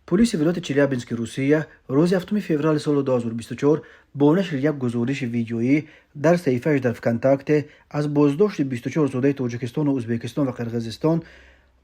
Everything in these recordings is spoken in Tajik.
Пулиси вилояти Челябински Русия рӯзи 7 феврали соли 2024 бо нашри як гузориши видеоӣ дар саҳифааш дар ВКонтакте аз боздошти 24 зодаи Тоҷикистону Ӯзбекистон ва Қирғизистон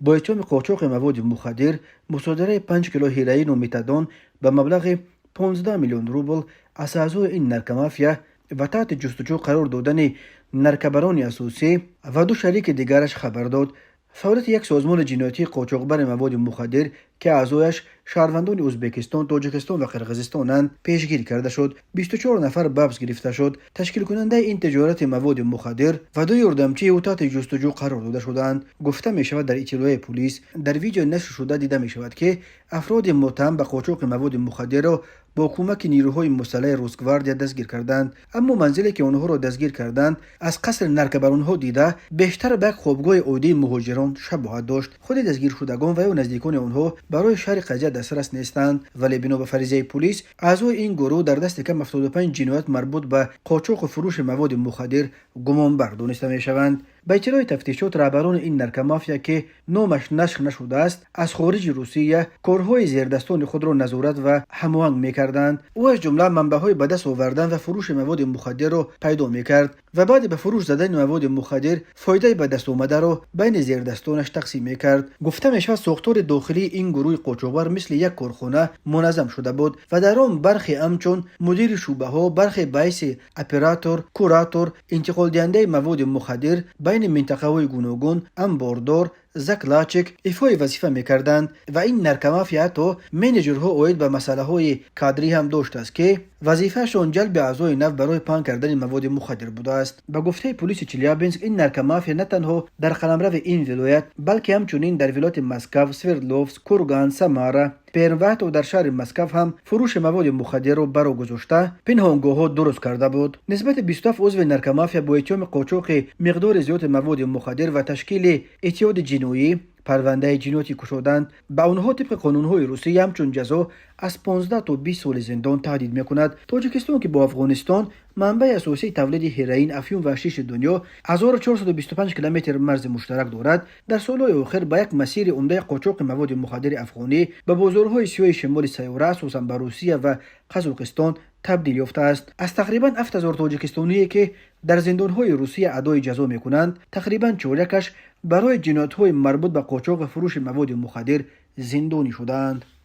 бо иттиҳоми қочоқи маводи мухаддир, мусодираи 5 кило ҳероину метадон ба маблағи 15 миллион рубл аз аъзои ин наркомафия ва таҳти ҷустуҷӯ қарор додани наркобарони асосӣ ва ду шарики дигараш хабар дод. Фаъолияти як созмони ҷиноятии қочоқбари маводи мухаддир, ки аъзояш шаҳрвандони Ӯзбекистон, Тоҷикистон ва Қирғизистонанд, пешгирӣ карда шуд. 24 нафар ба ҳабс гирифта шуд. Ташкилкунандаи ин тиҷорати маводи мухаддир ва ду ёрдамчии ӯ таҳти ҷустуҷӯ қарор дода шудаанд, гуфта мешавад дар иттилоияи пулис. Дар видеои нашршуда дида мешавад, ки афроди муттаҳам ба қочоқи маводи мухаддирро бо кӯмаки нерӯҳои мусаллаҳи Росгвардия дастгир карданд. Аммо манзиле, ки онҳоро дастгир карданд, аз қасри наркобаронҳо дида бештар ба як хобгоҳи оддии муҳоҷирон шабоҳат дошт. Худи дастгиршудагон ва ё наздикони онҳо барои шарҳи қазия дастрас нестанд, вале бино ба фаризаи пулис, аъзои ин гурӯҳ дар дасти кам 75 ҷиноят марбут ба қочоқу фурӯши маводи мухаддир гумонбар дониста мешаванд. Ба иттилои тафтишот, раҳбарони ин наркомафия, ки номаш нашр нашудааст, аз хориҷи Русия корҳои зердастони худро назорат ва ҳамоҳанг мекарданд. Ӯ аз ҷумла манбаъҳои ба даст овардан ва фурӯши маводи мухаддирро пайдо мекард ва баъди ба фурӯш задани маводи мухаддир фоидаи ба даст омадаро байни зердастонаш тақсим мекард. Гуфта мешавад, сохтори дохилии ин гурӯҳи қочоқбар мисли як корхона муназзам шуда буд ва дар он бархе ҳамчун мудири шӯъбаҳо, бархе ба ҳайси оператор, куратор, интиқолдиҳандаи маводи мухаддир байни минтақаҳои гуногун, амбордор, закладчик ифои вазифа мекарданд. Ва ин наркомафия ҳатто менеҷерҳо оид ба масъалаҳои кадрӣ ҳам доштааст, ки вазифаашон ҷалби аъзои нав барои паҳн кардани маводи мухаддир будааст. Ба гуфтаи пулиси Челябинск, ин наркомафия на танҳо дар қаламрави ин вилоят, балки ҳамчунин дар вилояти Москав, Свердловск, Курган, Самара, Перм ва ҳатто дар шаҳри Москав ҳам фурӯши маводи мухаддирро ба роҳ гузошта, пинҳонгоҳҳо дуруст карда буд. Нисбати 27 узви наркомафия бо иттиҳоми қочоқи миқдори зиёди маводи мухаддир ва ташкили иттиҳоди ҷиноӣ парвандаи ҷиноятӣ кушоданд. Ба онҳо тибқи қонунҳои Русия ҳамчун ҷазо аз 15 то 20 соли зиндон таҳдид мекунад. Тоҷикистон, ки бо Афғонистон, манбаи асосии тавлиди ҳероин, афюн ва ҳашиши дунё, 1425 километр марзи муштарак дорад, дар солҳои охир ба як масири умдаи қочоқи маводи мухаддири афғонӣ ба бозорҳои сиёҳи шимоли сайёра, асосан ба Русия ва Қазоқистон, табдил ёфтааст. Аз тақрибан 7000 тоҷикистоние, ки дар зиндонҳои Русия адои ҷазо мекунанд, тақрибан чорякаш барои ҷиноятҳои марбут ба қочоқ ва фурӯши маводи мухаддир зиндонӣ шудаанд.